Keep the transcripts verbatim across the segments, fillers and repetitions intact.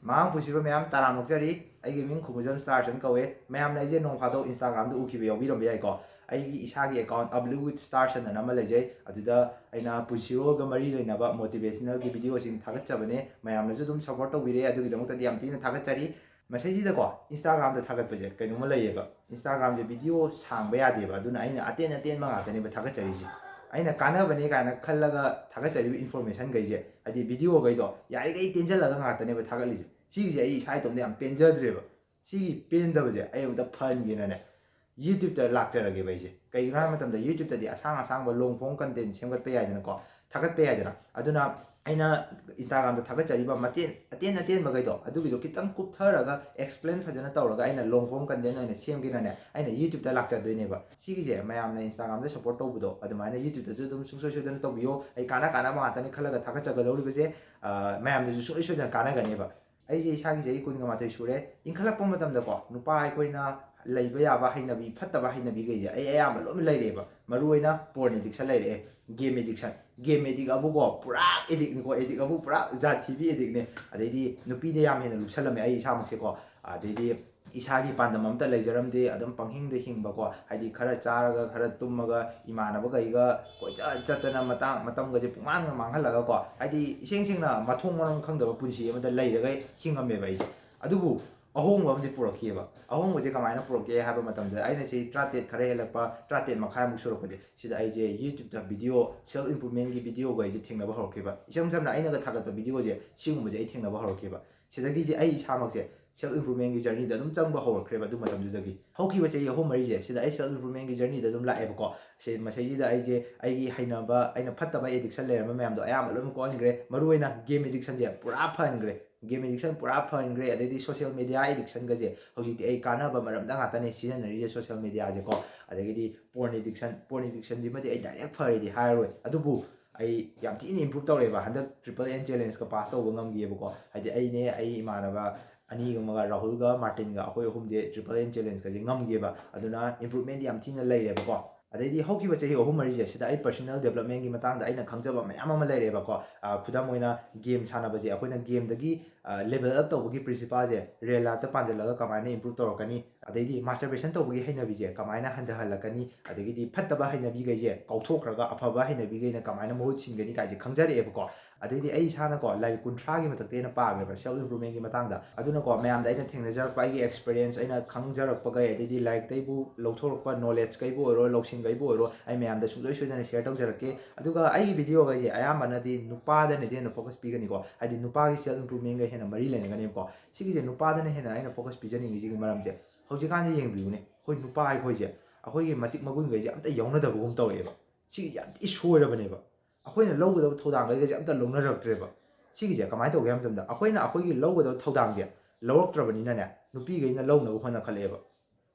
ꯃꯥꯡ ꯄꯨꯟꯁꯤꯕ ꯃꯌꯥꯝ ꯇꯔꯥꯝ ꯑꯣꯛꯆꯔꯤ꯫ ꯑꯩꯒꯤ ꯃꯤꯡ ꯈꯨꯃꯨꯖꯝ ꯁ꯭ꯇꯥꯔꯁꯟ ꯀꯧꯋꯦ꯫ ꯃꯌꯥꯝꯅ ꯑꯩꯁꯦ ꯅꯣꯡ ꯐꯥꯗꯣꯛ Instagram-ꯗ ꯎꯈꯤꯕ ꯌꯥꯎꯕꯤꯔꯝꯕ ꯌꯥꯏꯀꯣ꯫ ꯑꯩꯒꯤ ꯏꯁꯥꯒꯤ account Up With Star Sun ꯑꯅ ꯑꯃ ꯂꯩꯖꯩ꯫ ꯑꯗꯨꯗ ꯑꯩꯅ ꯄꯨꯟꯁꯤꯔꯣꯜꯒ ꯃꯔꯤ ꯂꯩꯅꯕ motivational-ꯒꯤ video-ꯁꯤꯡ ꯊꯥꯒꯠꯆꯕꯅꯦ꯫ ꯃꯌꯥꯝꯅꯁꯨ ꯑꯗꯨꯝ support ꯇꯧꯕꯤꯔꯛꯑꯦ, ꯑꯗꯨꯒꯤꯗꯃꯛꯇꯗꯤ ꯌꯥꯝ ꯊꯤꯅ ꯊꯥꯒꯠꯆꯔꯤ꯫ ꯃꯁꯤꯁꯤꯗꯀꯣ, Instagram-ꯗ ꯊꯥꯒꯠꯄꯁꯦ ꯀꯩꯅꯣꯝꯃ ꯂꯩꯌꯦꯕ꯫ Instagram-ꯁꯦ video ꯁꯥꯡꯕ ꯌꯥꯗꯦꯕ, ꯑꯗꯨꯅ ꯑꯩꯅ ꯑꯇꯦꯟ ꯑꯇꯦꯟꯕ ꯉꯥꯛꯇꯅꯦꯕ ꯊꯥꯒꯠꯆꯔꯤꯁꯦ꯫ ꯑꯩꯅ ꯀꯥꯟꯅꯕꯅꯦ ꯀꯥꯏꯅ ꯈꯜꯂꯒ ꯊꯥꯒꯠꯆꯔꯤꯕ information-ꯈꯩꯁꯦ, ꯍꯥꯏꯗꯤ video-ꯈꯩꯗꯣ ꯌꯥꯔꯤꯈꯩ ꯇꯦꯟꯁꯤꯜꯂꯒ ꯉꯥꯛꯇꯅꯦꯕ ꯊꯥꯒꯠꯂꯤꯁꯦ꯫ ꯁꯤꯒꯤꯁꯦ ꯑꯩ ꯏꯁꯥ ꯏꯇꯣꯝꯇ ꯌꯥꯝ ꯄꯦꯟꯖꯗ꯭ꯔꯦꯕ꯫ ꯁꯤꯒꯤ ꯄꯦꯟꯗꯕꯁꯦ ꯑꯩ ꯑꯃꯨꯛꯇ ꯐꯍꯟꯒꯦꯅꯅꯦ YouTube-ꯇ ꯂꯥꯛꯆꯔꯒꯦꯕ ꯑꯩꯁꯦ꯫ ꯀꯩꯒꯤꯅꯣ ꯍꯥꯏꯕ ꯃꯇꯝꯗ YouTube-ꯇꯗꯤ ꯑꯁꯥꯡ ꯑꯁꯥꯡꯕ long form content ꯁꯦꯝꯒꯠꯄ ꯌꯥꯏꯗꯅꯀꯣ, ꯊꯥꯒꯠꯄ ꯌꯥꯏꯗꯅ꯫ ꯑꯗꯨꯅ ꯑꯩꯅ Instagram-ꯗ ꯊꯥꯒꯠꯆꯔꯤꯕ ꯃꯇꯦꯟ ꯑꯇꯦꯟ ꯑꯇꯦꯟꯕꯈꯩꯗꯣ, ꯑꯗꯨꯒꯤꯗꯣ ꯈꯤꯇꯪ ꯀꯨꯞꯊꯔꯒ explain ꯐꯖꯅ ꯇꯧꯔꯒ ꯑꯩꯅ long form content ꯑꯣꯏꯅ ꯁꯦꯝꯒꯦꯅꯅꯦ, ꯑꯩꯅ YouTube-ꯇ ꯂꯥꯛꯆꯗꯣꯏꯅꯦꯕ꯫ ꯁꯤꯒꯤꯁꯦ ꯃꯌꯥꯝꯅ Instagram-ꯗ support ꯇꯧꯕꯗꯣ, ꯑꯗꯨꯃꯥꯏꯅ YouTube-ꯇꯁꯨ ꯑꯗꯨꯝ ꯁꯨꯡꯁꯣꯏ ꯁꯣꯏꯗꯅ ꯇꯧꯕꯤꯌꯣ꯫ ꯑꯩ ꯀꯥꯟꯅ ꯀꯥꯟꯅꯕ ꯉꯥꯛꯇꯅꯤ ꯈꯜꯂꯒ ꯊꯥꯒꯠꯆꯒꯗꯧꯔꯤꯕꯁꯦ꯫ ꯑ, ꯃꯌꯥꯝꯗꯁꯨ ꯁꯨꯡꯁꯣꯏ ꯁꯣꯏꯗꯅ ꯀꯥꯟꯅꯒꯅꯦꯕ꯫ ꯑꯩꯁꯦ ꯏꯁꯥꯒꯤ ꯆꯍꯤ ꯀꯨꯟꯒ ꯃꯥꯊꯣꯏ ꯁꯨꯔꯦ꯫ ꯏꯟꯈꯠꯂꯛꯄ ꯃꯇꯝꯗꯀꯣ, ꯅꯨꯄꯥ ꯑꯩꯈꯣꯏꯅ ꯂꯩꯕ ꯌꯥꯕ ꯍꯩꯅꯕꯤ, ꯐꯠꯇꯕ ꯍꯩꯅꯕꯤꯈꯩꯁꯦ ꯑꯩ ꯑꯌꯥꯝꯕ ꯂꯣꯏꯅ ꯂꯩꯔꯛꯑꯦꯕ꯫ ꯃꯔꯨꯑꯣꯏꯅ porn addiction ꯂꯩꯔꯛꯑꯦ, game addiction꯫ Game addict ꯑꯕꯨꯀꯣ, ꯄꯨꯔꯥ addict-ꯅꯤꯀꯣ, addict ꯑꯕꯨ ꯄꯨꯔꯥ ꯖꯥꯠ ꯊꯤꯕꯤ addict-ꯅꯦ꯫ ꯑꯗꯩꯗꯤ ꯅꯨꯄꯤꯗ ꯌꯥꯝ ꯍꯦꯟꯅ ꯂꯨꯞꯁꯜꯂꯝꯃꯦ ꯑꯩ ꯏꯁꯥꯃꯛꯁꯦꯀꯣ꯫ ꯑꯗꯩꯗꯤ ꯏꯁꯥꯒꯤ ꯄꯥꯟꯗꯝ ꯑꯝꯇ ꯂꯩꯖꯔꯝꯗꯦ, ꯑꯗꯨꯝ ꯄꯪꯍꯤꯡꯗ ꯍꯤꯡꯕꯀꯣ, ꯍꯥꯏꯗꯤ ꯈꯔ ꯆꯥꯔꯒ ꯈꯔ ꯇꯨꯝꯃꯒ ꯏꯃꯥꯟꯅꯕꯈꯩꯒ ꯀꯣꯏꯆꯠ ꯆꯠꯇꯅ ꯃꯇꯥꯡ ꯃꯇꯝꯒꯁꯦ ꯄꯨꯡꯃꯥꯡꯗ ꯃꯥꯡꯍꯜꯂꯒꯀꯣ, ꯍꯥꯏꯗꯤ ꯏꯁꯦꯡ ꯁꯦꯡꯅ ꯃꯊꯣꯡ ꯃꯔꯝ ꯈꯪꯗꯕ ꯄꯨꯟꯁꯤ ꯑꯃꯗ ꯂꯩꯔꯒ ꯍꯤꯡꯉꯝꯃꯦꯕ ꯑꯩꯁꯦ꯫ ꯑꯗꯨꯕꯨ ꯑꯍꯣꯡꯕ ꯑꯃꯗꯤ ꯄꯨꯔꯛꯈꯤꯑꯕ꯫ ꯑꯍꯣꯡꯕꯁꯦ ꯀꯃꯥꯏꯅ ꯄꯨꯔꯛꯀꯦ ꯍꯥꯏꯕ ꯃꯇꯝꯗ, ꯑꯩꯅ ꯆꯍꯤ ꯇꯔꯥꯇꯔꯦꯠ ꯈꯔ ꯍꯦꯜꯂꯛꯄ, ꯇꯔꯥꯇꯔꯦꯠ ꯃꯈꯥꯏꯃꯨꯛ ꯁꯨꯔꯛꯄꯁꯦ, ꯁꯤꯗ ꯑꯩꯁꯦ YouTube-ꯇ video, self improvement-ꯀꯤ video-ꯒ ꯑꯩꯁꯦ ꯊꯦꯡꯅꯕ ꯍꯧꯔꯛꯈꯤꯕ꯫ ꯏꯁꯝ ꯁꯝꯅ ꯑꯩꯅꯒ ꯊꯥꯒꯠꯄ video-ꯁꯦ, ꯁꯤꯒꯨꯝꯕꯁꯦ ꯑꯩ ꯊꯦꯡꯅꯕ ꯍꯧꯔꯛꯈꯤꯕ꯫ ꯁꯤꯗꯒꯤꯁꯦ ꯑꯩ ꯏꯁꯥꯃꯛꯁꯦ self improvement-ꯒꯤ journey-ꯗ ꯑꯗꯨꯝ ꯆꯪꯕ ꯍꯧꯔꯛꯈ꯭ꯔꯦꯕ ꯑꯗꯨ ꯃꯇꯝꯗꯨꯗꯒꯤ꯫ ꯍꯧꯈꯤꯕ ꯆꯍꯤ ꯑꯍꯨꯝ ꯃꯔꯤꯁꯦ ꯁꯤꯗ ꯑꯩ self improvement-ꯒꯤ journey-ꯗ ꯑꯗꯨꯝ ꯂꯥꯛꯑꯦꯕꯀꯣ꯫ ꯁꯤ, ꯃꯁꯤꯗꯩꯁꯤꯗ ꯑꯩꯁꯦ ꯑꯩꯒꯤ ꯍꯩꯅꯕ, ꯑꯩꯅ ꯐꯠꯇꯕ addiction ꯂꯩꯔꯝꯕ ꯃꯌꯥꯝꯗꯣ ꯑꯌꯥꯝꯕ ꯂꯣꯏꯅꯃꯛ ꯀꯣꯛꯍꯟꯈ꯭ꯔꯦ꯫ ꯃꯔꯨꯑꯣꯏꯅ game addiction-ꯁꯦ ꯄꯨꯔꯥ ꯐꯍꯟꯈ꯭ꯔꯦ꯫ Game addiction ꯄꯨꯔꯥ ꯐꯍꯟꯈ꯭ꯔꯦ꯫ ꯑꯗꯩꯗꯤ social media addiction-ꯒꯁꯦ ꯍꯧꯖꯤꯛꯇꯤ ꯑꯩ ꯀꯥꯟꯅꯕ ꯃꯔꯝꯗ ꯉꯥꯛꯇꯅꯦ ꯁꯤꯖꯤꯟꯅꯔꯤꯁꯦ social media-ꯁꯦꯀꯣ꯫ ꯑꯗꯒꯤꯗꯤ porn addiction, porn addiction-ꯁꯤꯃꯗꯤ ꯑꯩ direct ꯐꯔꯦꯗꯤ ꯍꯥꯏꯔꯔꯣꯏ꯫ ꯑꯗꯨꯕꯨ ꯑꯩ ꯌꯥꯝ ꯊꯤꯅ improve ꯇꯧꯔꯦꯕ꯫ ꯍꯟꯗꯛ triple N challenge-ꯀ pass ꯇꯧꯕ ꯉꯝꯈꯤꯑꯕꯀꯣ꯫ ꯍꯥꯏꯗꯤ ꯑꯩꯅꯦ, ꯑꯩ ꯏꯃꯥꯟꯅꯕ ꯑꯅꯤꯒꯨꯝꯕꯒ, ꯔꯥꯍꯨꯜꯒ ꯃꯥꯔꯇꯤꯟꯒ, ꯑꯩꯈꯣꯏ ꯑꯍꯨꯝꯁꯦ triple N challenge-ꯀꯁꯦ ꯉꯝꯈꯤꯑꯕ꯫ ꯑꯗꯨꯅ improvement ꯌꯥꯝ ꯊꯤꯅ ꯂꯩꯔꯦꯕꯀꯣ꯫ ꯑꯗꯩꯗꯤ ꯍꯧꯈꯤꯕ ꯆꯍꯤ ꯑꯍꯨꯝ ꯃꯔꯤꯁꯦ ꯁꯤꯗ ꯑꯩ personal developmentꯀꯤ ꯃꯇꯥꯡꯗ ꯑꯩꯅ ꯈꯪꯖꯕ ꯃꯌꯥꯝ ꯑꯃ ꯂꯩꯔꯛꯑꯦꯕꯀꯣ꯫ ꯑ, ꯈꯨꯗꯝ ꯑꯣꯏꯅ game ꯁꯥꯟꯅꯕꯁꯦ, ꯑꯩꯈꯣꯏꯅ gameꯗꯒꯤ, ꯑ, level up ꯇꯧꯕꯒꯤ principleꯁꯦ real lifeꯇ ꯄꯥꯟꯁꯤꯜꯂꯒ ꯀꯃꯥꯏꯅ improve ꯇꯧꯔꯛꯀꯅꯤ, ꯑꯗꯩꯗꯤ masturbation ꯇꯧꯕꯒꯤ ꯍꯩꯅꯕꯤꯁꯦ ꯀꯃꯥꯏꯅ ꯍꯟꯊꯍꯜꯂꯛꯀꯅꯤ, ꯑꯗꯒꯤꯗꯤ ꯐꯠꯇꯕ ꯍꯩꯅꯕꯤꯈꯩꯁꯦ ꯀꯥꯎꯊꯣꯛꯈ꯭ꯔꯒ ꯑꯐꯕ ꯍꯩꯅꯕꯤꯈꯩꯅ ꯀꯃꯥꯏꯅ ꯃꯍꯨꯠ ꯁꯤꯟꯒꯅꯤ ꯀꯥꯏꯁꯦ ꯈꯪꯖꯔꯛꯑꯦꯕꯀꯣ꯫ ꯑꯗꯩꯗꯤ ꯑꯩ ꯏꯁꯥꯅꯀꯣ ꯂꯥꯏꯔꯤꯛ ꯀꯨꯟꯊ꯭ꯔꯥꯒꯤ ꯃꯊꯛꯇ ꯑꯩꯅ ꯄꯥꯈ꯭ꯔꯦꯕ self improvementꯀꯤ ꯃꯇꯥꯡꯗ꯫ ꯑꯗꯨꯅꯀꯣ ꯃꯌꯥꯝꯗ ꯑꯩꯅ ꯊꯦꯡꯅꯖꯔꯛꯄ, ꯑꯩꯒꯤ experience, ꯑꯩꯅ ꯈꯪꯖꯔꯛꯄꯈꯩ, ꯑꯗꯩꯗꯤ ꯂꯥꯏꯔꯤꯛꯇꯩꯕꯨ ꯂꯧꯊꯣꯔꯛꯄ knowledgeꯈꯩꯕꯨ ꯑꯣꯏꯔꯣ, ꯂꯧꯁꯤꯡꯈꯩꯕꯨ ꯑꯣꯏꯔꯣ, ꯑꯩ ꯃꯌꯥꯝꯗ ꯁꯨꯡꯁꯣꯏ ꯁꯣꯏꯗꯅ share ꯇꯧꯖꯔꯛꯀꯦ꯫ ꯑꯗꯨꯒ ꯑꯩꯒꯤ videoꯈꯩꯁꯦ ꯑꯌꯥꯝꯕꯅꯗꯤ ꯅꯨꯄꯥꯗꯅꯗꯤ ꯍꯦꯟꯅ focus ꯄꯤꯒꯅꯤꯀꯣ, ꯍꯥꯏꯗꯤ ꯅꯨꯄꯥꯒꯤ self improvementꯒ ꯍꯦꯟꯅ ꯃꯔꯤ ꯂꯩꯅꯒꯅꯦꯕꯀꯣ꯫ ꯁꯤꯒꯤꯁꯦ ꯅꯨꯄꯥꯗꯅ ꯍꯦꯟꯅ ꯑꯩꯅ focus ꯄꯤꯖꯅꯤꯡꯉꯤꯁꯤꯒꯤ ꯃꯔꯝꯁꯦ, ꯍꯧꯖꯤꯛꯀꯥꯟꯁꯦ ꯌꯦꯡꯕꯤꯌꯨꯅꯦ, ꯑꯩꯈꯣꯏ ꯅꯨꯄꯥ ꯑꯩꯈꯣꯏꯁꯦ ꯑꯩꯈꯣꯏꯒꯤ ꯃꯇꯤꯛ ꯃꯒꯨꯟꯈꯩꯁꯦ ꯑꯝꯇ ꯌꯧꯅꯗꯕꯒꯨꯝ ꯇꯧꯔꯛꯑꯦꯕ꯫ ꯁꯤꯒꯤꯁꯦ ꯌꯥꯝ ꯊꯤ ꯁꯣꯏꯔꯕꯅꯦꯕ꯫ ꯑꯩꯈꯣꯏꯅ ꯂꯧꯒꯗꯕ ꯊꯧꯗꯥꯡꯈꯩꯒꯁꯦ ꯑꯝꯇ ꯂꯧꯅꯔꯛꯇ꯭ꯔꯦꯕ꯫ ꯁꯤꯒꯤꯁꯦ ꯀꯃꯥꯏꯅ ꯇꯧꯒꯦ ꯍꯥꯏꯕ ꯃꯇꯝꯗ, ꯑꯩꯈꯣꯏꯅ ꯑꯩꯈꯣꯏꯒꯤ ꯂꯧꯒꯗꯕ ꯊꯧꯗꯥꯡꯁꯦ ꯂꯧꯔꯛꯇ꯭ꯔꯕꯅꯤꯅꯅꯦ, ꯅꯨꯄꯤꯈꯩꯅ ꯂꯧꯅꯕ ꯍꯣꯠꯅꯈꯠꯂꯛꯑꯦꯕ꯫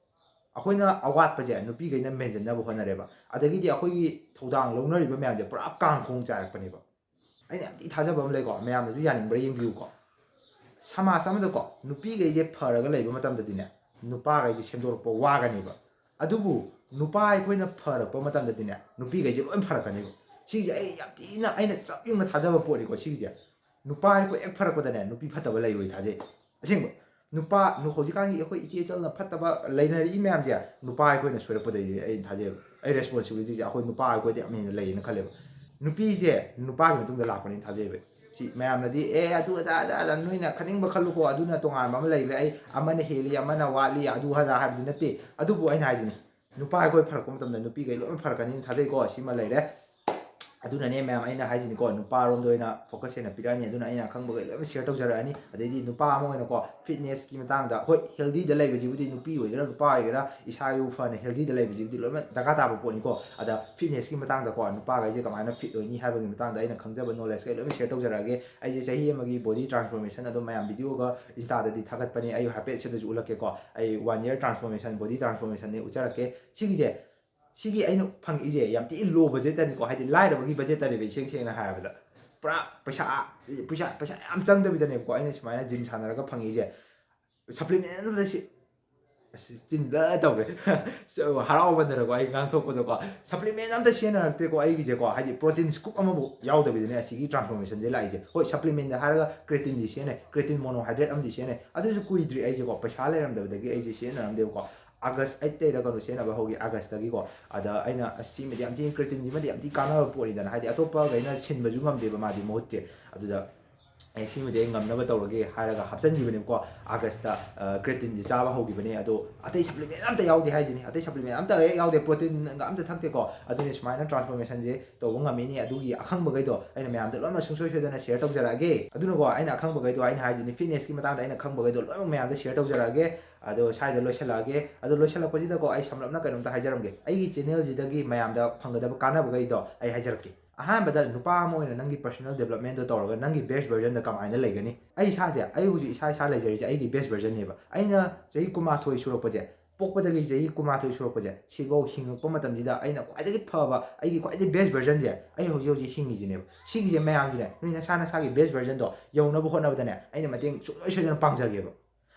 ꯑꯩꯈꯣꯏꯅ ꯑꯋꯥꯠꯄꯁꯦ ꯅꯨꯄꯤꯈꯩꯅ ꯃꯦꯟꯁꯤꯟꯅꯕ ꯍꯣꯠꯅꯔꯦꯕ꯫ ꯑꯗꯒꯤꯗꯤ ꯑꯩꯈꯣꯏꯒꯤ ꯊꯧꯗꯥꯡ ꯂꯧꯅꯔꯤꯕ ꯃꯌꯥꯝꯁꯦ ꯄꯨꯔꯥ ꯀꯥꯡꯈꯣꯡ ꯆꯥꯏꯔꯛꯄꯅꯦꯕ꯫ ꯑꯩꯅ ꯌꯥꯝ ꯊꯤ ꯊꯥꯖꯕ ꯑꯃ ꯂꯩꯀꯣ, ꯃꯌꯥꯝꯅꯁꯨ ꯌꯥꯅꯤꯡꯕ꯭ꯔꯥ ꯌꯦꯡꯕꯤꯌꯨꯀꯣ꯫ ꯁꯃꯥꯖ ꯑꯃꯗꯀꯣ ꯅꯨꯄꯤꯈꯩꯁꯦ ꯐꯔꯒ ꯂꯩꯕ ꯃꯇꯝꯗꯗꯤꯅꯦ, ꯅꯨꯄꯥꯈꯩꯁꯦ ꯁꯦꯝꯗꯣꯔꯛꯄ ꯋꯥꯒꯅꯦꯕ꯫ ꯑꯗꯨꯕꯨ ꯅꯨꯄꯥ ꯑꯩꯈꯣꯏꯅ ꯐꯔꯛꯄ ꯃꯇꯝꯗꯗꯤꯅꯦ, ꯅꯨꯄꯤꯈꯩꯁꯦ ꯂꯣꯏ ꯐꯔꯛꯀꯅꯦꯕ꯫ ꯁꯤꯁꯦ ꯑꯩ ꯌꯥꯝ ꯊꯤꯅ, ꯑꯩꯅ ꯆꯞ ꯌꯨꯡꯅ ꯊꯥꯖꯕ ꯄꯣꯠꯅꯤꯀꯣ ꯁꯤꯒꯤꯁꯦ꯫ ꯅꯨꯄꯥ ꯑꯩꯈꯣꯏ ꯍꯦꯛ ꯐꯔꯛꯄꯗꯅꯦ, ꯅꯨꯄꯤ ꯐꯠꯇꯕ ꯂꯩꯔꯣꯏ ꯊꯥꯖꯩ꯫ ꯑꯁꯦꯡꯕ꯫ ꯅꯨꯄꯥ, ꯅꯨ-, ꯍꯧꯖꯤꯛꯀꯥꯟꯒꯤ ꯑꯩꯈꯣꯏ ꯏꯆꯦ ꯏꯆꯜꯅ ꯐꯠꯇꯕ ꯂꯩꯅꯔꯛꯏ ꯃꯌꯥꯝꯁꯦ, ꯅꯨꯄꯥ ꯑꯩꯈꯣꯏꯅ ꯁꯣꯏꯔꯛꯄꯗꯒꯤ ꯑꯩꯅ ꯊꯥꯖꯩꯕ꯫ ꯑꯩ responsibilityꯁꯦ ꯑꯩꯈꯣꯏ ꯅꯨꯄꯥ ꯑꯩꯈꯣꯏꯗ ꯌꯥꯝ ꯍꯦꯟꯅ ꯂꯩꯌꯦꯅ ꯈꯜꯂꯦꯕ꯫ ꯅꯨꯄꯤꯁꯦ ꯅꯨꯄꯥꯒꯤ ꯃꯇꯨꯡꯗ ꯂꯥꯛꯄꯅꯦꯅ ꯊꯥꯖꯩꯕ꯫ ꯁꯤ ꯃꯌꯥꯝꯅꯗꯤ, "ꯑꯦ, ꯑꯗꯨ ꯑꯗꯥ, ꯑꯗꯥ, ꯑꯗꯥ, ꯅꯣꯏꯅ ꯈꯟꯅꯤꯡꯕ ꯈꯜꯂꯨꯀꯣ, ꯑꯗꯨꯅ ꯇꯣꯉꯥꯟꯕ ꯑꯃ ꯂꯩꯈ꯭ꯔꯦ, ꯑꯩ ꯑꯃꯅ ꯍꯦꯜꯂꯤ, ꯑꯃꯅ ꯋꯥꯠꯂꯤ, ꯑꯗꯨ ꯑꯗꯥ" ꯍꯥꯏꯕꯗꯤ ꯅꯠꯇꯦ꯫ ꯑꯗꯨꯕꯨ ꯑꯩꯅ ꯍꯥꯏꯁꯤꯅꯤ, ꯅꯨꯄꯥ ꯑꯩꯈꯣꯏ ꯐꯔꯛꯄ ꯃꯇꯝꯗ ꯅꯨꯄꯤꯈꯩ ꯂꯣꯏꯅ ꯐꯔꯛꯀꯅꯤꯅ ꯊꯥꯖꯩꯀꯣ, ꯁꯤꯃ ꯂꯩꯔꯦ꯫ ꯑꯗꯨꯅꯅꯦ ꯃꯌꯥꯝ ꯑꯩꯅ ꯍꯥꯏꯁꯤꯅꯤꯀꯣ, ꯅꯨꯄꯥꯔꯣꯝꯗ ꯑꯣꯏꯅ focus ꯍꯦꯟꯅ ꯄꯤꯔꯛꯑꯅꯤ꯫ ꯑꯗꯨꯅ ꯑꯩꯅ ꯑꯈꯪꯕꯈꯩ ꯂꯣꯏꯅ share ꯇꯧꯖꯔꯛꯑꯅꯤ꯫ ꯑꯗꯩꯗꯤ ꯅꯨꯄꯥ ꯑꯃ ꯑꯣꯏꯅꯀꯣ, fitnessꯀꯤ ꯃꯇꯥꯡꯗ, ꯍꯣꯏ, healthyꯗ ꯂꯩꯕꯁꯤꯕꯨꯗꯤ ꯅꯨꯄꯤ ꯑꯣꯏꯒꯦꯔꯥ ꯅꯨꯄꯥ ꯑꯣꯏꯒꯦꯔꯥ, ꯏꯁꯥ ꯏꯎ ꯐꯅ healthyꯗ ꯂꯩꯕꯁꯤꯕꯨꯗꯤ ꯂꯣꯏꯅꯃꯛ ꯗꯔꯀꯥꯔ ꯇꯥꯕ ꯄꯣꯠꯅꯤꯀꯣ꯫ ꯑꯗ fitnessꯀꯤ ꯃꯇꯥꯡꯗꯀꯣ, ꯅꯨꯄꯥꯈꯩꯁꯦ ꯀꯃꯥꯏꯅ fit ꯑꯣꯏꯅꯤ ꯍꯥꯏꯕꯒꯤ ꯃꯇꯥꯡꯗ ꯑꯩꯅ ꯈꯪꯖꯕ knowledgeꯈꯩ ꯂꯣꯏꯅ share ꯇꯧꯖꯔꯛꯑꯒꯦ꯫ ꯑꯩꯁꯦ ꯆꯍꯤ ꯑꯃꯒꯤ body transformation ꯑꯗꯨꯝ ꯃꯌꯥꯝ videoꯒ Instaꯗꯗꯤ ꯊꯥꯒꯠꯄꯅꯦ, ꯑꯩ ꯍꯥꯏꯐꯦꯠ ꯁꯤꯗꯁꯨ ꯎꯠꯂꯛꯀꯦꯀꯣ꯫ ꯑꯩ one year transformation, body transformationꯅꯦ ꯎꯠꯆꯔꯛꯀꯦ꯫ ꯁꯤꯒꯤꯁꯦ, ꯁꯤꯒꯤ ꯑꯩꯅ ꯐꯪꯉꯛꯏꯁꯦ ꯌꯥꯝ ꯊꯤ low budgetꯇꯅꯤꯀꯣ, ꯍꯥꯏꯗꯤ ꯂꯥꯏꯔꯕꯒꯤ budgetꯇꯅꯦꯕ, ꯏꯁꯦꯡ ꯁꯦꯡꯅ ꯍꯥꯏꯔꯕꯗ꯫ ꯄꯨꯔꯥ ꯄꯩꯁꯥ, ꯄꯩꯁꯥ, ꯄꯩꯁꯥ ꯌꯥꯝ ꯆꯪꯗꯕꯤꯗꯅꯦꯕꯀꯣ ꯑꯩꯅ ꯁꯨꯃꯥꯏꯅ gym ꯁꯥꯟꯅꯔꯒ ꯐꯪꯉꯛꯏꯁꯦ꯫ Supplement ꯑꯃꯗ ꯁꯤ-, ꯑꯁ ꯆꯤꯟꯗ ꯇꯧꯔꯦ꯫ ꯍꯔꯥꯎꯕꯗꯅꯀꯣ ꯑꯩ ꯉꯥꯡꯊꯣꯛꯄꯗꯀꯣ, ꯁꯄ꯭ꯂꯤꯃꯦꯟ ꯑꯝꯇ ꯁꯤꯖꯤꯟꯅꯔꯛꯇꯦꯀꯣ ꯑꯩꯒꯤꯁꯦꯀꯣ, ꯍꯥꯏꯗꯤ ꯄ꯭ꯔꯣꯇꯤꯟ ꯁ꯭ꯀꯨꯞ ꯑꯃꯐꯥꯎ ꯌꯥꯎꯗꯕꯤꯗꯅꯦ ꯑꯁꯤꯒꯤ ꯇ꯭ꯔꯥꯟꯁꯐꯣꯔꯃꯦꯁꯟꯁꯦ ꯂꯥꯛꯏꯁꯦ꯫ ꯍꯣꯏ, ꯁꯄ꯭ꯂꯤꯃꯦꯟꯗ ꯍꯥꯏꯔꯒ ꯀ꯭ꯔꯦꯇꯤꯟꯗꯤ ꯁꯤꯖꯤꯟꯅꯩ, ꯀ꯭ꯔꯦꯇꯤꯟ ꯃꯣꯅꯣꯍꯥꯏꯗ꯭ꯔꯦꯠ ꯑꯃꯗꯤ ꯁꯤꯖꯤꯟꯅꯩ꯫ ꯑꯗꯨꯁꯨ ꯀꯨꯏꯗ꯭ꯔꯤ ꯑꯩꯁꯦꯀꯣ, ꯄꯩꯁꯥ ꯂꯩꯔꯝꯗꯕꯗꯒꯤ ꯑꯩꯁꯦ ꯁꯤꯖꯤꯟꯅꯔꯝꯗꯦꯕꯀꯣ꯫ ꯑꯥꯒꯁ ꯑꯩꯠꯇꯩꯔ ꯀꯩꯅꯣ ꯁꯤꯖꯤꯟꯅꯕ ꯍꯧꯈꯤ, ꯑꯥꯒꯁꯇꯒꯤꯀꯣ꯫ ꯑꯗ ꯑꯩꯅ ꯑꯁ ꯁꯤꯃꯗꯤ ꯌꯥꯝ ꯊꯤ, ꯀ꯭ꯔꯦꯇꯤꯟꯁꯤꯃꯗꯤ ꯌꯥꯝ ꯊꯤ ꯀꯥꯟꯅꯕ ꯄꯣꯠꯅꯤꯗꯅ, ꯍꯥꯏꯗꯤ ꯑꯇꯣꯞꯄꯈꯩꯅ ꯁꯤꯟꯕꯁꯨ ꯉꯝꯗꯦꯕ ꯃꯥꯗꯤ ꯃꯍꯨꯠꯁꯦ꯫ ꯑꯗꯨꯗ ꯑꯦ ꯁꯤꯃꯗꯤ ꯑꯩ ꯉꯝꯅꯕ ꯇꯧꯔꯒꯦ ꯍꯥꯏꯔꯒ ꯍꯥꯞꯆꯤꯟꯈꯤꯕꯅꯦꯕꯀꯣ꯫ ꯑꯥꯒꯁꯇ ꯀ꯭ꯔꯦꯇꯤꯟꯁꯦ ꯆꯥꯕ ꯍꯧꯈꯤꯕꯅꯦ꯫ ꯑꯗꯣ ꯑꯇꯩ ꯁꯄ꯭ꯂꯤꯃꯦꯟ ꯑꯝꯇ ꯌꯥꯎꯗꯦ ꯍꯥꯏꯁꯤꯅꯤ, ꯑꯇꯩ ꯁꯄ꯭ꯂꯤꯃꯦꯟ ꯑꯝꯇ ꯍꯦꯛ ꯌꯥꯎꯗꯦ, ꯄ꯭ꯔꯣꯇꯤꯟꯒ ꯑꯝꯇ ꯊꯛꯇꯦꯀꯣ꯫ ꯑꯗꯨꯅ ꯁꯨꯃꯥꯏꯅ ꯇ꯭ꯔꯥꯟꯁꯐꯣꯔꯃꯦꯁꯟꯁꯦ ꯇꯧꯕ ꯉꯝꯃꯤꯅꯤ꯫ ꯑꯗꯨꯒꯤ ꯑꯈꯪꯕꯈꯩꯗꯣ ꯑꯩꯅ ꯃꯌꯥꯝꯗ ꯂꯣꯏꯅꯃꯛ ꯁꯨꯡꯁꯣꯏ ꯁꯣꯏꯗꯅ ꯁꯤꯌꯔ ꯇꯧꯖꯔꯛꯑꯒꯦ꯫ ꯑꯗꯨꯅꯀꯣ, ꯑꯩꯅ ꯑꯈꯪꯕꯈꯩꯗꯣ, ꯑꯩꯅ ꯍꯥꯏꯁꯤꯅꯤ, ꯐꯤꯠꯅꯦꯁꯀꯤ ꯃꯇꯥꯡꯗ ꯑꯩꯅ ꯈꯪꯕꯈꯩꯗꯣ ꯂꯣꯏꯅꯃꯛ ꯃꯌꯥꯝꯗ ꯁꯤꯌꯔ ꯇꯧꯖꯔꯛꯑꯒꯦ꯫ ꯑꯗꯣ ꯁ꯭ꯋꯥꯏꯗ ꯂꯣꯏꯁꯤꯜꯂꯛꯑꯒꯦ꯫ ꯑꯗꯣ ꯂꯣꯏꯁꯤꯜꯂꯛꯄꯁꯤꯗꯀꯣ, ꯑꯩ ꯁꯝꯂꯞꯅ ꯀꯩꯅꯣꯝꯇ ꯍꯥꯏꯖꯔꯝꯒꯦ꯫ ꯑꯩꯒꯤ ꯆꯦꯅꯦꯜꯁꯤꯗꯒꯤ ꯃꯌꯥꯝꯗ ꯐꯪꯒꯗꯕ ꯀꯥꯟꯅꯕꯈꯩꯗꯣ ꯑꯩ ꯍꯥꯏꯖꯔꯛꯀꯦ꯫ ꯑꯍꯥꯟꯕꯗ, ꯅꯨꯄꯥ ꯑꯃ ꯑꯣꯏꯅ ꯅꯪꯒꯤ ꯄꯔꯁꯣꯅꯦꯜ ꯗꯦꯕꯂꯞꯃꯦꯟꯗꯣ ꯇꯧꯔꯒ ꯅꯪꯒꯤ ꯕꯦꯁ ꯚꯔꯖꯟꯗ ꯀꯃꯥꯏꯅ ꯂꯩꯒꯅꯤ? ꯑꯩ ꯏꯁꯥꯁꯦ, ꯑꯩ ꯍꯧꯖꯤꯛ ꯏꯁꯥ ꯏꯁꯥ ꯂꯩꯖꯔꯤꯁꯦ ꯑꯩꯒꯤ ꯕꯦꯁ ꯚꯔꯖꯟꯅꯦꯕ꯫ ꯑꯩꯅ ꯆꯍꯤ ꯀꯨꯟꯃꯥꯊꯣꯏ ꯁꯨꯔꯛꯄꯁꯦ, ꯄꯣꯛꯄꯗꯒꯤ ꯆꯍꯤ ꯀꯨꯟꯃꯥꯊꯣꯏ ꯁꯨꯔꯛꯄꯁꯦ, ꯁꯤꯐꯧ ꯍꯤꯡꯉꯛꯄ ꯃꯇꯝꯁꯤꯗ ꯑꯩꯅ ꯈ꯭ꯋꯥꯏꯗꯒꯤ ꯐꯕ, ꯑꯩꯒꯤ ꯈ꯭ꯋꯥꯏꯗꯒꯤ ꯕꯦꯁ ꯚꯔꯖꯟꯁꯦ ꯑꯩ ꯍꯧꯖꯤꯛ ꯍꯧꯖꯤꯛ ꯍꯤꯡꯉꯤꯁꯤꯅꯦꯕ꯫ ꯁꯤꯒꯤꯁꯦ ꯃꯌꯥꯝꯁꯤꯅꯦ, ꯅꯣꯏ ꯅꯁꯥ ꯅꯁꯥꯒꯤ ꯕꯦꯁ ꯚꯔꯖꯟꯗꯣ ꯌꯧꯅꯕ ꯍꯣꯠꯅꯕꯗꯅꯦ, ꯑꯩꯅ ꯃꯇꯦꯡ ꯁꯨꯡꯁꯣꯏ ꯁꯣꯏꯗꯅ ꯄꯥꯡꯖꯒꯦꯕ꯫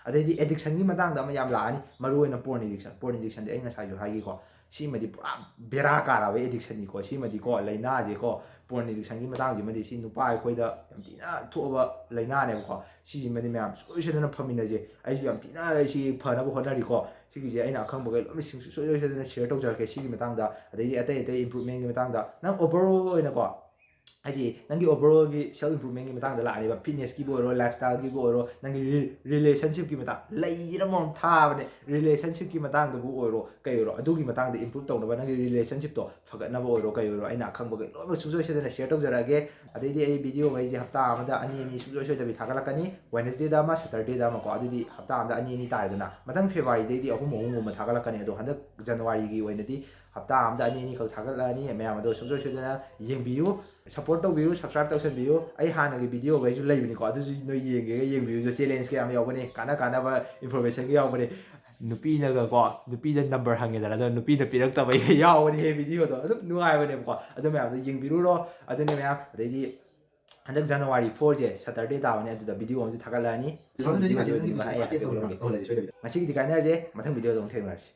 ꯑꯗꯩꯗꯤ ꯑꯦꯗꯤꯛꯁꯟꯒꯤ ꯃꯇꯥꯡꯗ ꯑꯃ ꯌꯥꯝ ꯂꯥꯛꯑꯅꯤ, ꯃꯔꯨ ꯑꯣꯏꯅ ꯄꯣꯔꯟ ꯑꯦꯗꯤꯛꯁꯟ꯫ ꯄꯣꯔꯟ ꯑꯦꯗꯤꯛꯁꯟꯗꯤ ꯑꯩ ꯉꯁꯥꯏꯁꯨ ꯍꯥꯏꯈꯤꯀꯣ, ꯁꯤꯃꯗꯤ ꯄꯨꯔꯥ ꯕꯦꯔꯥ ꯀꯥꯔꯕ ꯑꯦꯗꯤꯛꯁꯟꯅꯤꯀꯣ꯫ ꯁꯤꯃꯗꯤꯀꯣ, ꯂꯥꯏꯅꯥꯁꯦꯀꯣ, ꯄꯣꯔꯟ ꯑꯦꯗꯤꯛꯁꯟꯒꯤ ꯃꯇꯥꯡꯁꯤꯃꯗꯤ ꯁꯤ ꯅꯨꯄꯥ ꯑꯩꯈꯣꯏꯗ ꯌꯥꯝ ꯊꯤꯅ ꯊꯣꯛꯑꯕ ꯂꯥꯏꯅꯥꯅꯦꯕꯀꯣ꯫ ꯁꯤꯁꯤꯃꯗꯤ ꯃꯌꯥꯝ ꯁꯣꯏ ꯁꯣꯏꯗꯅ ꯐꯃꯤꯟꯅꯁꯦ꯫ ꯑꯩꯁꯨ ꯌꯥꯝ ꯊꯤꯅ ꯁꯤ ꯐꯅꯕ ꯍꯣꯠꯅꯔꯤꯀꯣ꯫ ꯁꯤꯒꯤꯁꯦ ꯑꯩꯅ ꯑꯈꯪꯕꯈꯩ ꯂꯣꯏꯅ ꯁꯤꯡ-, ꯁꯣꯏ ꯁꯣꯏ ꯁꯣꯏꯗꯅ ꯁꯤꯌꯔ ꯇꯧꯖꯔꯛꯀꯦ ꯁꯤꯒꯤ ꯃꯇꯥꯡꯗ꯫ ꯑꯗꯩꯗꯤ ꯑꯇꯩ ꯑꯇꯩ ꯏꯝꯄ꯭ꯔꯨꯚꯃꯦꯟꯒꯤ ꯃꯇꯥꯡꯗ, ꯅꯪ ꯑꯣꯚꯔꯑꯣꯜ ꯑꯣꯏꯅꯀꯣ, ꯍꯥꯏꯗꯤ ꯅꯪꯒꯤ ꯑꯣꯚꯔꯑꯣꯜꯒꯤ ꯁꯦꯜꯐ ꯏꯝꯄ꯭ꯔꯨꯚꯃꯦꯟꯒꯤ ꯃꯇꯥꯡꯗ ꯂꯥꯛꯑꯅꯦꯕ, ꯐꯤꯠꯅꯦꯁꯀꯤꯕꯨ ꯑꯣꯏꯔꯣ, ꯂꯥꯏꯐꯁ꯭ꯇꯥꯏꯜꯒꯤꯕꯨ ꯑꯣꯏꯔꯣ, ꯅꯪꯒꯤ ꯔꯤ-, ꯔꯤꯂꯦꯁꯟꯁꯤꯞꯀꯤ ꯃꯇꯥꯡ, ꯂꯩꯁꯤꯅ ꯃꯔꯣꯝ ꯊꯥꯕꯅꯦ꯫ ꯔꯤꯂꯦꯁꯟꯁꯤꯞꯀꯤ ꯃꯇꯥꯡꯗꯕꯨ ꯑꯣꯏꯔꯣ, ꯀꯩ ꯑꯣꯏꯔꯣ, ꯑꯗꯨꯒꯤ ꯃꯇꯥꯡꯗ ꯏꯝꯄ꯭ꯔꯨꯚ ꯇꯧꯅꯕ, ꯅꯪꯒꯤ ꯔꯤꯂꯦꯁꯟꯁꯤꯞꯇꯣ ꯐꯒꯠꯅꯕ ꯑꯣꯏꯔꯣ, ꯀꯩ ꯑꯣꯏꯔꯣ, ꯑꯩꯅ ꯑꯈꯪꯕꯈꯩ ꯂꯣꯏꯅꯃꯛ ꯁꯨꯡꯁꯣꯏ ꯁꯣꯏꯗꯅ ꯁꯤꯌꯔ ꯇꯧꯖꯔꯛꯑꯒꯦ꯫ ꯑꯗꯩꯗꯤ ꯑꯩ ꯚꯤꯗꯤꯑꯣꯈꯩꯁꯦ ꯍꯞꯇꯥ ꯑꯃꯗ ꯑꯅꯤ ꯑꯅꯤ ꯁꯨꯡꯁꯣꯏ ꯁꯣꯏꯗꯕꯤ ꯊꯥꯒꯠꯂꯛꯀꯅꯤ, ꯋꯦꯅꯁꯗꯦꯗ ꯑꯃ, ꯁꯦꯇꯔꯗꯦꯗ ꯑꯃꯀꯣ꯫ ꯑꯗꯨꯗꯤ ꯍꯞꯇꯥ ꯑꯃꯗ ꯑꯅꯤ ꯑꯅꯤ ꯇꯥꯔꯦꯗꯅ꯫ ꯃꯊꯪ ꯐꯦꯕ꯭ꯔꯨꯋꯥꯔꯤꯗꯩꯗꯤ ꯑꯍꯨꯝ ꯑꯍꯨꯝꯒꯨꯝꯕ ꯊꯥꯒꯠꯂꯛꯀꯅꯤ꯫ ꯑꯗꯣ ꯍꯟꯗꯛ ꯖꯅꯋꯥꯔꯤꯒꯤ ꯑꯣꯏꯅꯗꯤ ꯍꯞꯇꯥ ꯑꯃꯗ ꯑꯅꯤ ꯑꯅꯤꯈꯛ ꯊꯥꯒꯠꯂꯛꯑꯅꯤ꯫ ꯃꯌꯥꯝ ꯑꯗꯣ ꯁꯨꯡꯁꯣꯏ ꯁꯣꯏꯗꯅ ꯌꯦꯡꯕꯤꯌꯨ, ꯁꯞꯄꯣꯔꯠ ꯇꯧꯕꯤꯌꯨ, ꯁꯕꯁꯀ꯭ꯔꯥꯏꯕ ꯇꯧꯁꯟꯕꯤꯌꯨ꯫ ꯑꯩ ꯍꯥꯟꯅꯒꯤ ꯚꯤꯗꯤꯑꯣꯈꯩꯁꯨ ꯂꯩꯕꯅꯤꯀꯣ, ꯑꯗꯨꯁꯨ ꯅꯣꯏ ꯌꯦꯡꯒꯦꯒ ꯌꯦꯡꯕꯤꯌꯨ꯫ ꯆꯦꯂꯦꯟꯖ ꯀꯌꯥꯝ ꯌꯥꯎꯕꯅꯤ, ꯀꯥꯟꯅ ꯀꯥꯟꯅꯕ ꯏꯟꯐꯣꯔꯃꯦꯁꯟꯒ ꯌꯥꯎꯕꯅꯤ꯫ ꯅꯨꯄꯤꯅꯒꯀꯣ, ꯅꯨꯄꯤꯗ ꯅꯝꯕꯔ ꯍꯪꯉꯦꯗꯅ, ꯑꯗꯣ ꯅꯨꯄꯤꯅ ꯄꯤꯔꯛꯇꯕꯩꯒ ꯌꯥꯎꯕꯅꯦꯍꯦ ꯚꯤꯗꯤꯑꯣꯗꯣ꯫ ꯑꯗꯨꯝ ꯅꯨꯡꯉꯥꯏꯕꯅꯦꯕꯀꯣ꯫ ꯑꯗꯨ ꯃꯌꯥꯝꯗꯣ ꯌꯦꯡꯕꯤꯔꯨꯔꯣ꯫ ꯑꯗꯨꯅꯤ ꯃꯌꯥꯝ, ꯑꯗꯩꯗꯤ ꯍꯟꯗꯛ January four ꯁꯦ Saturday ꯇꯥꯕꯅꯦ, ꯑꯗꯨꯗ video ꯑꯃꯁꯨ ꯊꯥꯒꯠꯂꯛꯑꯅꯤ꯫ ꯁꯤꯒꯤ video ꯁꯦ ꯑꯗꯨꯝ ꯃꯈꯥ ꯑꯩ ꯍꯥꯏꯐꯦꯠ ꯎꯠꯂꯝꯒꯦ꯫ ꯉꯁꯤꯒꯤꯗꯤ ꯀꯥꯏꯅꯔꯁꯦ, ꯃꯊꯪ video ꯗ ꯑꯃꯨꯛ ꯊꯦꯡꯅꯔꯁꯤ꯫